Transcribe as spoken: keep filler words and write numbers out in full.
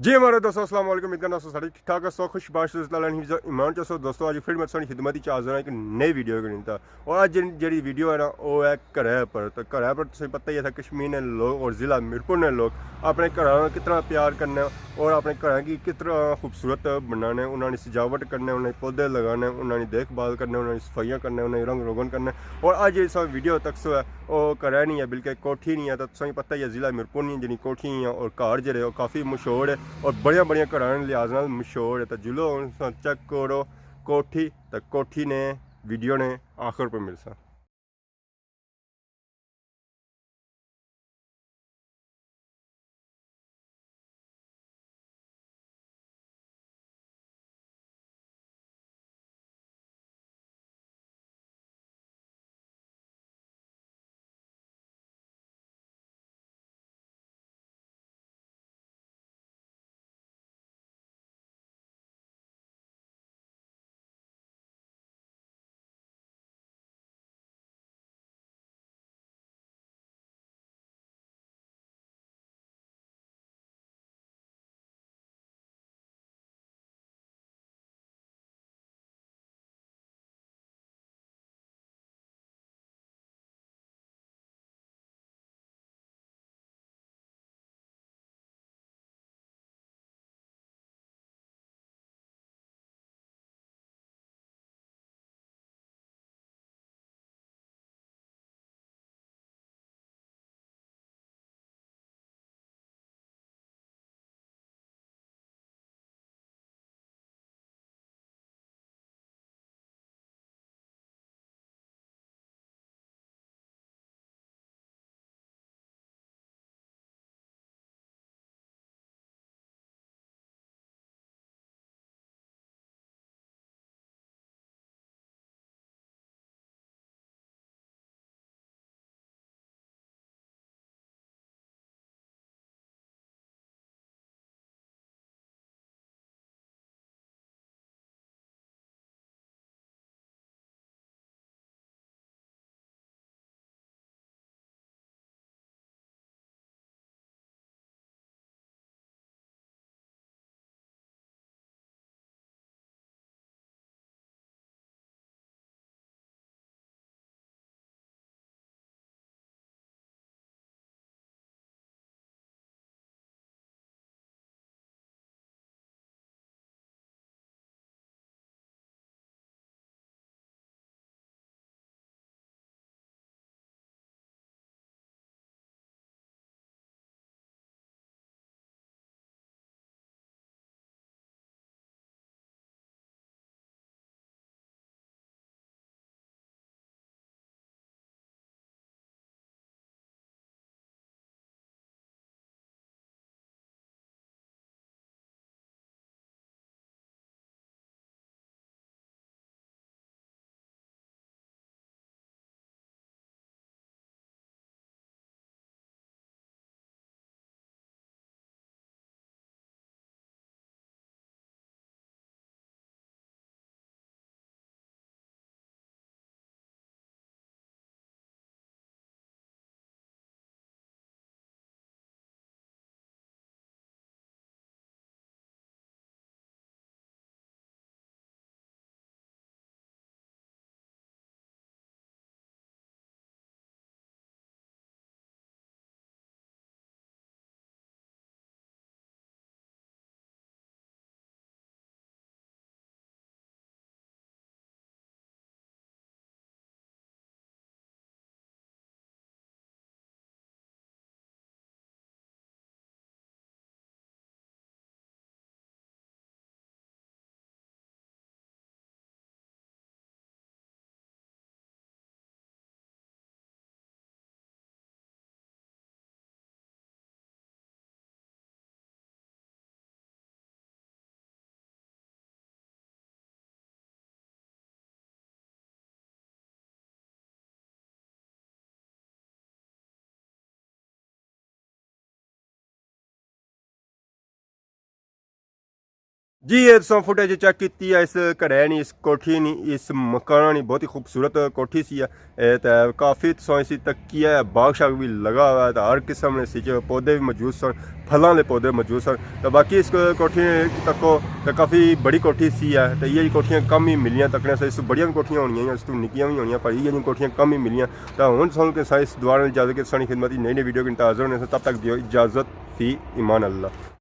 جی ہمارے دوستو، السلام علیکم۔ امید کرنا سو سارے ٹھیک ٹھاک ہسو، خوش باش ہسو، اللہ نے حفظ و ایمان چ ہسو۔ دوستو، اج پھر میں تساں نی خدمت چ حاضر ہاں ایک نئے ویڈیو کے نال۔ اور اج جن-، جیڑی ویڈیو ہے نا، وہ ہے گھرے پر۔ تو گھرے پر تساں پتہ ہی ہے، کشمیر نے لوگ اور ضلع میرپور نے لوگ اپنے گھراں نا کتنا پیار کرنے اور اپنے گھراں کی کتنا خوبصورت بنانے، انہاں نی سجاوٹ کرنے، انہاں نی پودے لگانے، انہاں نی دیکھ بھال کرنے، انہاں نی صفائیاں کرنے، انہاں نی رنگ روگن کرنے۔ اور اج جیڑی سا ویڈیو تک سو ہے، او گھرے نہیں ہے، بلکہ کوٹھی نہیں ہے۔ تو تساں کی پتہ ہی ہے، ضلع میرپور نی جنی کوٹھی ہیں اور گھر جیڑے، وہ کافی مشہور ہے اور بڑیاں بڑیاں گھراں نے لحاظ نال مشہور ہے۔ تو جلو ہن تساں چیک کرو کوٹھی، تو کوٹھی نے ویڈیو نے آخر پہ ملساں۔ جی، اے تساں فوٹیج چیک کیتی ہے، اس گھرے نی، اس کوٹھی نی، اس مکانہ نی بہت ہی خوبصورت کوٹھی سی ہے۔ اے تے کافی تساں اسی تکی ہے، باغ شاغ بھی لگا ہوا ہے، تے ہر قسم نے اس وچ پودے بھی موجود سن، پھلاں دے پودے موجود سن۔ تے باقی اس کوٹھی تکو تے کافی بڑی کوٹھی سی ہے، تے یہ کوٹھیاں کم ہی ملیاں تکنے سے، اس تو بڑیاں بھی کوٹھیاں ہونیاں، اس تو نکیاں بھی ہونیاں، پر یہ کوٹھیاں کم ہی ملیاں۔ تے ہن سن کے سائیں اس دعا نال اجازت کے سانی خدمت نئی نئی ویڈیو کے انتظار ہونے سے، تب تک دیو اجازت، فی امان اللہ۔